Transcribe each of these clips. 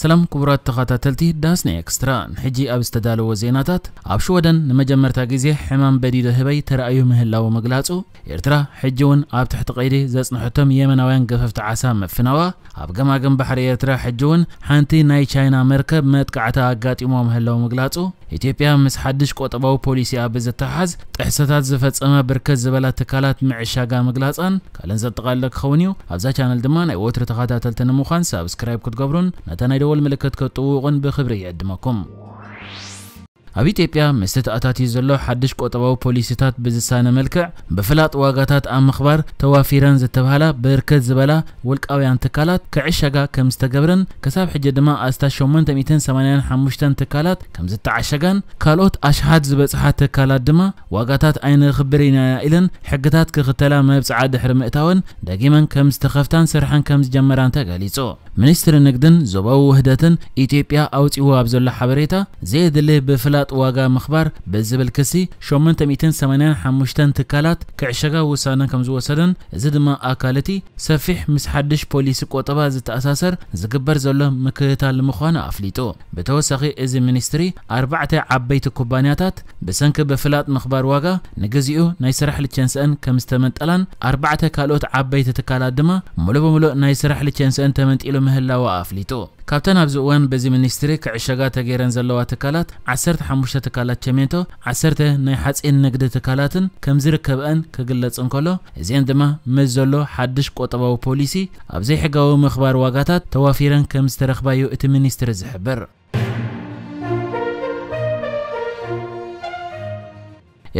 ሰላም ክቡራት ተኸታተልቲ ዳስኒ ኤክስትራ፣ ሕጂ ኣብ ዝተዳለወ ዜናታት፣ ኣብ ሽወደን ንመጀመርታ ግዜ ሕማም በዲዶ ህበይ ተራእዩ ምህላው ምግላጹ፣ ኤርትራ ሕጂ እውን ኣብ ትሕቲ ቀይዲ ዘጽንሐቶም የመናውያን ገፈፍቲ ዓሳ ምፍናዋ፣ ኣብ ገማግም ባሕሪ ኤርትራ ሕጂ እውን ሓንቲ ናይ ቻይና መርከብ መጥቃዕቲ ኣጋጢሞ ምህላው ምግላጹ፣ ኢትዮጵያ ምስ ሓድሽ ቆጠባዊ ፖሊሲኣ ብዝተሓዝ ጥሕሰታት ዝፈጸማ ብርክት ዝበላ ትካላት ምዕሻጋ ምግላጻን ካልእን ዘጠቓለለ ክኸውን እዩ። ኣብዛ ቻነል ድማ ናይ ወትሩ ተኸታተልቲ ንምዃን ሳብስክራይብ ክትገብሩን ነታ ናይ ደወል ምልክት ክትጥውቑን ብኽብሪ ይዕድመኩም። ኣብ ኢትዮጵያ ምስቲ ተኣታትዩ ዘሎ ሓድሽ ቆጠባዊ ፖሊሲታት ብዝሳነ መልክዕ ብፍላጥ ዋጋታት ኣብ ምኽባር ተዋፊረን ዝተባህላ ብርክት ዝበላ ውልቃውያን ትካላት ክዕሸጋ ከም ዝተገብረን ክሳብ ሕጂ ድማ ኣስታት ሸሞንተ ሚእትን ሰማንያን ሓሙሽተን ትካላት ከም ዝተዓሸጋን ካልኦት ኣሽሓት ዝበጽሓ ትካላት ድማ ዋጋታት ኣይንኽብር ኢና ኢለን ሕግታት ክኽተላ መብጽዓ ድሕሪ ምእታወን ደጊመን ከም ዝተኸፍታን ስርሐን ከም ዝጀመራን ተገሊጹ። ሚኒስትሪ ንግድን ዞባዊ ውህደትን ኢትዮጵያ ኣውጺዎ ኣብ ዘሎ ሓበሬታ፣ ዘየድሊ ብፍላጥ ዋጋ ምኽባር ብዝብል ክሲ ሸሞንተ ሚእትን ሰማንያን ሓሙሽተን ትካላት ክዕሸጋ ውሳነ ከም ዝወሰደን፣ እዚ ድማ ኣካል እቲ ሰፊሕ ምስ ሓድሽ ፖሊሲ ቆጠባ ዝተኣሳሰር ዝግበር ዘሎ ምክትታል ምዃኑ ኣፍሊጡ። ብተወሳኺ፣ እዚ ሚኒስትሪ ኣርባዕተ ዓበይቲ ኩባንያታት ብሰንኪ ብፍላጥ ምኽባር ዋጋ ንግዚኡ ናይ ስራሕ ልቸንስአን ከም ዝተመንጠላን ኣርባዕተ ካልኦት ዓበይቲ ትካላት ድማ ሙሉ ብሙሉእ ናይ ስራሕ ልቸንስአን ተመንጢሉ ምህላዋ ኣፍሊጡ። ካብተን ኣብዚ እዋን በዚ ሚኒስትሪ ክዕሸጋ ተገይረን ዘለዋ ትካላት ዓሰርተ ሓሙሽተ ትካላት ቸሜንቶ፣ ዓሰርተ ናይ ሓፂን ንግዲ ትካላትን ከም ዝርከብአን ክግለጽ እንከሎ፣ እዚአን ድማ ምስ ዘሎ ሓድሽ ቆጠባዊ ፖሊሲ ኣብ ዘይሕጋዊ ምኽባር ዋጋታት ተዋፊረን ከም ዝተረኽባዩ እቲ ሚኒስትሪ ዝሕብር።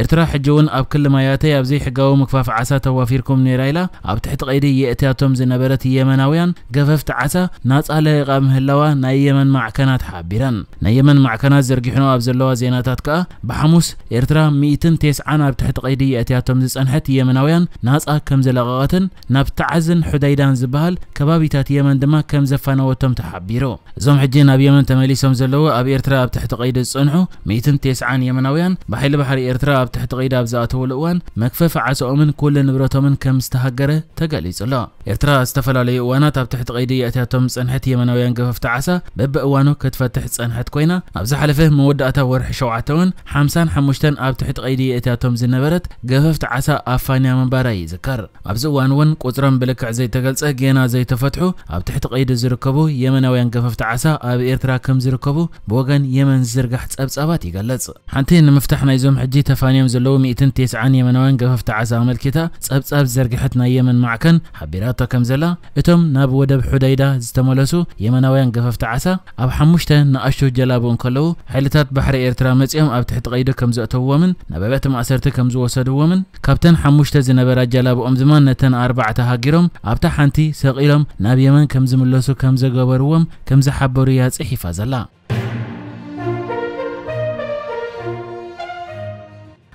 ኤርትራ ሕጂ እውን ኣብ ክሊ ማያተይ ኣብ ዘይሕጋዊ ምግፋፍ ዓሳ ተዋፊርኩም ነይራ ኢላ ኣብ ትሕቲ ቀይዲ የእትያቶም ዝነበረት የመናውያን ገፈፍቲ ዓሳ ናጻ ለቂቓ ምህላዋ ናይ የመን ማዕከናት ሓቢረን። ናይ የመን ማዕከናት ዘርጊሕኖ ኣብ ዘለዋ ዜናታት ከኣ ብሓሙስ ኤርትራ ሚእትን ተስዓን ኣብ ትሕቲ ቀይዲ የእትያቶም ዝጸንሐት የመናውያን ናጻ ከም ዝለቐቐትን ናብ ተዓዝን ሑዳይዳን ዝበሃል ከባቢታት የመን ድማ ከም ዘፋነወቶም ተሓቢሩ። እዞም ሕጂ ናብ የመን ተመሊሶም ዘለዉ ኣብ ኤርትራ ኣብ ትሕቲ ቀይዲ ዝጸንሑ ሚእትን ተስዓን የመናውያን ብሓይሊ ባሕሪ ኤርትራ ኣብ ትሕቲ ቀይዲ ኣብ ዝኣተውሉ እዋን መክፈፊ ዓሳኦምን ኩሉ ንብረቶምን ከም ዝተሃገረ ተገሊጹ ኣሎ። ኤርትራ ኣብ ዝተፈላለዩ እዋናት ኣብ ትሕቲ ቀይዲ የእትያቶም ዝጸንሐት የመናውያን ገፈፍቲ ዓሳ በብእዋኑ ክትፈትሕ ዝጸንሐት ኮይና፣ ኣብ ዝሓለፈ መወዳእታ ወርሒ ሸውዓተ እውን ሓምሳን ሓሙሽተን ኣብ ትሕቲ ቀይዲ የእትያቶም ዝነበረት ገፈፍቲ ዓሳ ኣፋንያ ምንባራ ይዝከር። ኣብዚ እዋን እውን ቁጽሮም ብልክዕ ዘይተገልጸ ጌና ዘይተፈትሑ ኣብ ትሕቲ ቀይዲ ዝርከቡ የመናውያን ገፈፍቲ ዓሳ ኣብ ኤርትራ ከም ዝርከቡ ብወገን የመን ዝዝርጋሕ ጸብጻባት ይገልጽ። ሓንቲ ንምፍታሕ ናይዞም ሕጂ ተፋንዮም ዘለዉ ሚእትን ተስዓን የመናውያን ገፈፍቲ ዓሳ ኣመልኪታ ጸብጻብ ዝዘርግሐት ናይ የመን ማዕከን ሓቢራቶ ከም ዘላ፣ እቶም ናብ ወደብ ሑደይዳ ዝተመለሱ የመናውያን ገፈፍቲ ዓሳ ኣብ ሓሙሽተ ንኣሽቱ ጀላቡ እንከለዉ፣ ሓይልታት ባሕሪ ኤርትራ መጺኦም ኣብ ትሕቲ ቀይዲ ከም ዘእተውዎምን ናብ ኣብያተ ማእሰርቲ ከም ዝወሰድዎምን፣ ካብተን ሓሙሽተ ዝነበራ ጀላብኦም ድማ ነተን ኣርባዕተ ሃጊሮም ኣብታ ሓንቲ ሰቒሎም ናብ የመን ከም ዝምለሱ ከም ዘገበርዎም ከም ዝሓበሩ እያ ጽሒፋ ዘላ።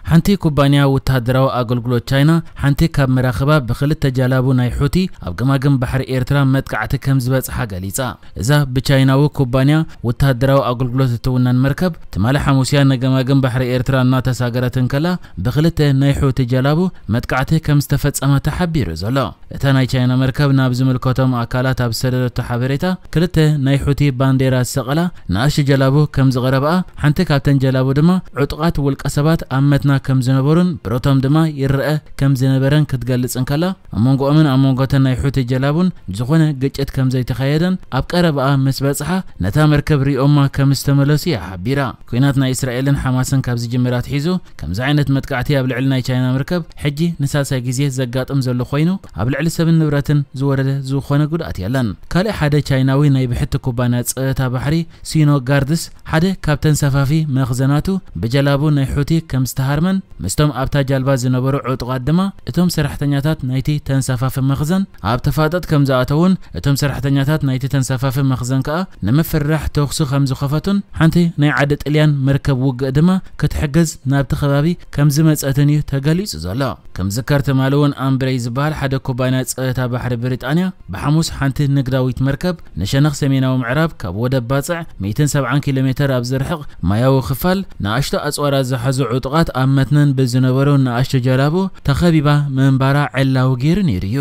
ሓንቲ ኩባንያ ወተሃደራዊ ኣገልግሎት ቻይና ሓንቲ ካብ መራኽባ ብክልተ ጀላቡ ናይ ሑቲ ኣብ ገማግም ባሕሪ ኤርትራ መጥቃዕቲ ከም ዝበጽሓ ገሊጻ። እዛ ብቻይናዊ ኩባንያ ወተሃደራዊ ኣገልግሎት እትውነን መርከብ ትማሊ ሓሙስያ ንገማግም ባሕሪ ኤርትራ እናተሳገረት እንከላ ብክልተ ናይ ሑቲ ጀላቡ መጥቃዕቲ ከም ዝተፈጸመ ተሓቢሩ ዘሎ። እታ ናይ ቻይና መርከብ ናብ ዝምልከቶም ኣካላት ኣብ ዝሰደደቶ ሓበሬታ፣ ክልተ ናይ ሑቲ ባንዴራ ዝሰቐላ ንኣሽቱ ጀላቡ ከም ዝቐረብኣ፣ ሓንቲ ካብተን ጀላቡ ድማ ዕጡቓት ውልቀ ሰባት ኣብ መትና ከም ዝነበሩን ብረቶም ድማ ይረአ ከም ዝነበረን ክትገልጽ እንከላ፣ ኣብ መንጎኦምን ኣብ መንጎተን ናይ ሑቲ ጀላቡን ዝኾነ ግጭት ከም ዘይተኻየደን፣ ኣብ ቀረባኣ ምስ በጽሓ ነታ መርከብ ሪኦማ ከም ዝተመለሱ እያ ሓቢራ። ኲናት ናይ እስራኤልን ሓማስን ካብ ዝጅምር ኣትሒዙ፣ ከምዚ ዓይነት መጥቃዕቲ ኣብ ልዕሊ ናይ ቻይና መርከብ ሕጂ ንሳልሳይ ግዜ ዘጋጥም ዘሎ ኮይኑ፣ ኣብ ልዕሊ ሰብን ንብረትን ዝወረደ ዝኾነ ጉድኣት የለን። ካልእ ሓደ ቻይናዊ ናይ ብሕቲ ኩባንያ ጸጥታ ባሕሪ ሲኖ ጋርድስ ሓደ ካብ ተንሳፋፊ መኽዘናቱ ብጀላቡ ናይ ሑቲ ከም ዝተሃርመን ምስቶም ኣብታ ጃልባ ዝነበሩ ዕጡቓት ድማ እቶም ሰራሕተኛታት ናይቲ ተንሳፋፊ መኽዘን ኣብ ተፋጠጥ ከም ዝኣተዉን እቶም ሰራሕተኛታት ናይቲ ተንሳፋፊ መኽዘን ከኣ ንምፍርራሕ ተኹሲ ከም ዝኸፈቱን ሓንቲ ናይ ዓዲ ጥልያን መርከብ ውግእ ድማ ክትሕግዝ ናብቲ ከባቢ ከም ዝመጸትን እዩ ተገሊጹ ዘሎ። ከም ዝዝከር ትማሊ እውን ኣምብረይ ዝበሃል ሓደ ኩባንያ ጸጥታ ባሕሪ ብሪጣንያ ብሓሙስ ሓንቲ ንግዳዊት መርከብ ንሸነኽ ሰሜናዊ ምዕራብ ካብ ወደብ ባጽዕ ሚእትን ሰብዓን ኪሎ ሜተር ኣብ ዝርሕቕ ማያዊ ክፋል ንኣሽቱ ኣጽዋራት ዝሓዙ ዕጡቓት ኣብ መትነን ብዝነበሩ ንኣሽቱ ጀላቡ ተኸቢባ ምንባራ ዕላዊ ገይሩ ነይሩ እዩ።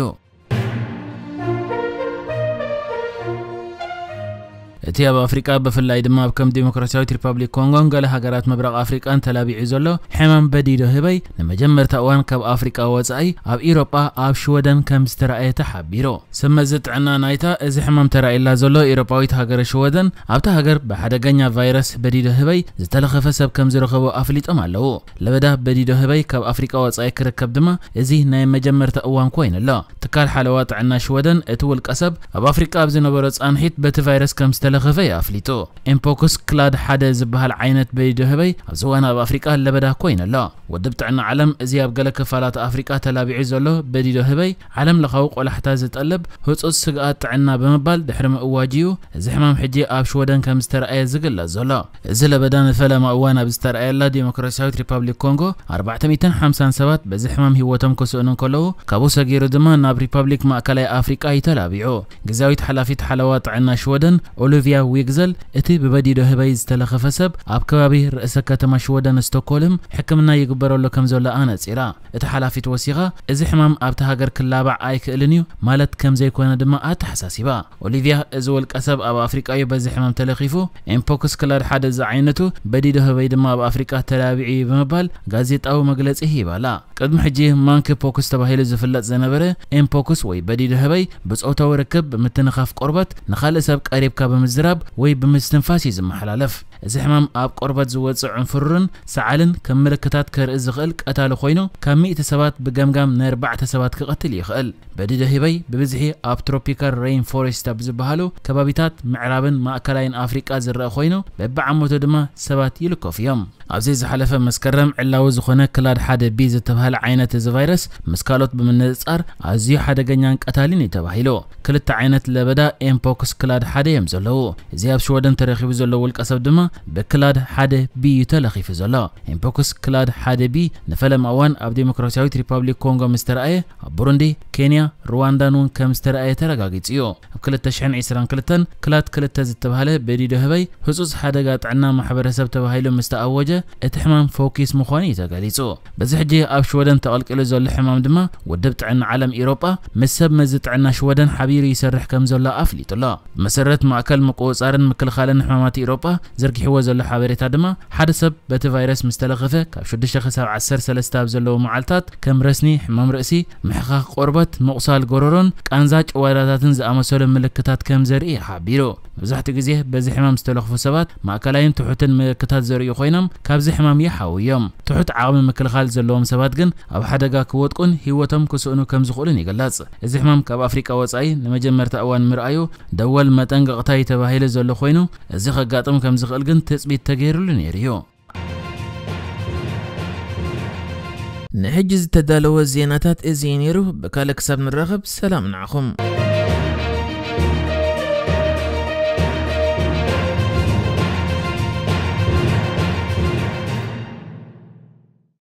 እቲ ኣብ ኣፍሪቃ፣ ብፍላይ ድማ ኣብ ከም ዲሞክራሲያዊት ሪፓብሊክ ኮንጎን ገለ ሃገራት ምብራቕ ኣፍሪቃን ተላቢዑ ዘሎ ሕማም በዲዶ ህበይ፣ ንመጀመርታ እዋን ካብ ኣፍሪቃ ወጻኢ ኣብ ኢሮጳ፣ ኣብ ሽወደን ከም ዝተራእየ ተሓቢሩ። ሰብ መዚ ጥዕና ናይታ እዚ ሕማም ተራእየላ ዘሎ ኢሮጳዊት ሃገረ ሽወደን፣ ኣብታ ሃገር ብሓደገኛ ቫይረስ በዲዶ ህበይ ዝተለኸፈ ሰብ ከም ዝረኸቡ ኣፍሊጦም ኣለዉ። ለበዳ በዲዶ ህበይ ካብ ኣፍሪቃ ወጻኢ ክርከብ ድማ እዚ ናይ መጀመርታ እዋን ኮይኑ ኣሎ። ትካል ሓለዋ ጥዕና ሽወደን፣ እቲ ውልቀ ሰብ ኣብ ኣፍሪቃ ኣብ ዝነበሮ ጻንሒት በቲ ቫይረስ ከም ዝተለኸፈ እዩ ኣፍሊጡ። ኤምፖክስ ክላድ ሓደ ዝበሃል ዓይነት በዲዶ ህበይ ኣብዚ እዋን ኣብ ኣፍሪቃ ለበዳ ኮይኑ ኣሎ። ውድብ ጥዕና ዓለም፣ እዚ ኣብ ገለ ክፋላት ኣፍሪቃ ተላቢዑ ዘሎ በዲዶ ህበይ ዓለም ለኻዊ ቆላሕታ ዝጠልብ ህጹጽ ስግኣት ጥዕና ብምባል ድሕሪ ምእዋጅ እዩ እዚ ሕማም ሕጂ ኣብ ሽወደን ከም ዝተረኣየ ዝግለጽ ዘሎ። እዚ ለበዳ ንፈለማ እዋን ኣብ ዝተረኣየላ ዲሞክራሲያዊት ሪፓብሊክ ኮንጎ፣ ኣርባዕተ ሚእትን ሓምሳን ሰባት በዚ ሕማም ህይወቶም ክስእኑ እንከለዉ፣ ካብኡ ሰጊሩ ድማ ናብ ሪፓብሊክ ማእከላይ ኣፍሪቃ እዩ ተላቢዑ። ግዝያዊት ሓላፊት ሓለዋ ጥዕና ሽወደን፣ ኦሊቭያ ዊግዘል፣ እቲ ብበዲዶ ህበይ ዝተለኸፈ ሰብ ኣብ ከባቢ ርእሰ ከተማ ሽወደን ስቶክሆልም ሕክምና ይግበረሉ ከም ዘሎ ኣነጺራ። እታ ሓላፊት ወሲኻ፣ እዚ ሕማም ኣብታ ሃገር ክላባዕ ኣይክእልን እዩ ማለት ከም ዘይኮነ ድማ ኣተሓሳሲባ። ኦሊቭያ፣ እዚ ውልቀ ሰብ ኣብ ኣፍሪቃ እዩ በዚ ሕማም ተለኺፉ፣ ኤምፖክስ ክላድ ሓደ ዝዓይነቱ በዲዶ ህበይ ድማ ኣብ ኣፍሪቃ ተላቢዑ እዩ ብምባል ጋዜጣዊ መግለጺ ሂባ ኣላ። ቅድሚ ሕጂ ማንኪ ፖክስ ተባሂሉ ዝፍለጥ ዝነበረ ኤምፖክስ ወይ በዲዶ ህበይ ብጾታዊ ርክብ፣ ብምትንኻፍ ቆርበት፣ ንኻልእ ሰብ ቀሪብካ ብምዝራብ ወይ ብምስትንፋስ እዩ ዝመሓላለፍ። እዚ ሕማም ኣብ ቆርበት ዝወጽእ ዕንፍሩርን ሰዓልን ከም ምልክታት ከርኢ ዝኽእል ቀታሊ ኮይኑ፣ ካብ ሚእቲ ሰባት ብገምጋም ንኣርባዕተ ሰባት ክቐትል ይኽእል። በዲዶ ህበይ ብብዝሒ ኣብ ትሮፒካል ሬይን ፎሬስት ኣብ ዝበሃሉ ከባቢታት ምዕራብን ማእከላይን ኣፍሪቃ ዝረአ ኮይኑ፣ በብዓመቱ ድማ ሰባት ይልከፉ እዮም። ኣብዚ ዝሓለፈ መስከረም ዕላዊ ዝኾነ ክላድ ሓደ ቢ ዝተባህለ ዓይነት እዚ ቫይረስ ምስ ካልኦት ብምንጽጻር ኣዝዩ ሓደገኛን ቀታሊን እዩ ተባሂሉ። ክልተ ዓይነት ለበዳ ኤምፖክስ ክላድ ሓደ እዮም ዘለዉ። እዚ ኣብ ሽወደን ተረኺቡ ዘሎ ውልቀ ሰብ ድማ ብክላድ ሓደ ቢ እዩ ተለኺፉ ዘሎ። ኤምፖክስ ክላድ ሓደ ቢ ንፈለማ እዋን ኣብ ዲሞክራሲያዊት ሪፓብሊክ ኮንጎ ምስ ተረኣየ፣ ኣብ ቡሩንዲ፣ ኬንያ፣ ሩዋንዳን እውን ከም ዝተረኣየ ተረጋጊጹ እዩ። ኣብ ክልተ ሽሕን ዕስራን ክልተን ክላድ ክልተ ዝተባህለ በዲዶ ህበይ ህጹጽ ሓደጋ ጥዕና ማሕበረሰብ ተባሂሉ ምስ ተኣወጀ፣ እቲ ሕማም ፈውኪስ ምዃኑ እዩ ተገሊጹ። በዚ ሕጂ ኣብ ሽወደን ተቐልቂሉ ዘሎ ሕማም ድማ ውድብ ጥዕና ዓለም ኢሮጳ ምስ ሰብ መዚ ጥዕና ሽወደን ሓቢሩ ይሰርሕ ከም ዘሎ ኣፍሊጡ ኣሎ። ብመሰረት ማእከል ምቁጽጻርን ምክልኻልን ሕማማት ኢሮጳ ዘርጊሕዎ ዘሎ ሓበሬታ ድማ፣ ሓደ ሰብ በቲ ቫይረስ ምስ ተለኸፈ፣ ካብ ሽዱሽተ ክሳብ ዓሰርተ ሰለስተ ኣብ ዘለዉ መዓልታት ከም ረስኒ፣ ሕማም ርእሲ፣ ምሕኻኽ ቆርበት፣ ምቑሳል ጎረሮን ቃንዛ ጭዋዳታትን ዝኣመሰሉ ምልክታት ከም ዘርኢ እዩ ሓቢሩ። መብዛሕትኡ ግዜ በዚ ሕማም ዝተለኽፉ ሰባት ማእከላይን ትሑትን ምልክታት ዘርእዩ ኮይኖም፣ ካብዚ ሕማም ይሓው እዮም። ትሑት ዓቕሚ ምክልኻል ዘለዎም ሰባት ግን ኣብ ሓደጋ ክወድቁን ህይወቶም ክስእኑ ከም ዝኽእሉን ይግለጽ። እዚ ሕማም ካብ ኣፍሪቃ ወጻኢ ንመጀመርታ እዋን ምርኣዩ ደወል መጠንቀቕታ እዩ ተባሂሉ ዘሎ ኮይኑ፣ እዚ ከጋጥም ከም ዝኽእል ግን ትጽቢት ተገይሩሉ ነይሩ እዩ። ንሕጂ ዝተዳለወ ዜናታት እዚ እዩ ነይሩ። ብካልእ ክሳብ ንራኸብ፣ ሰላም ንዓኹም።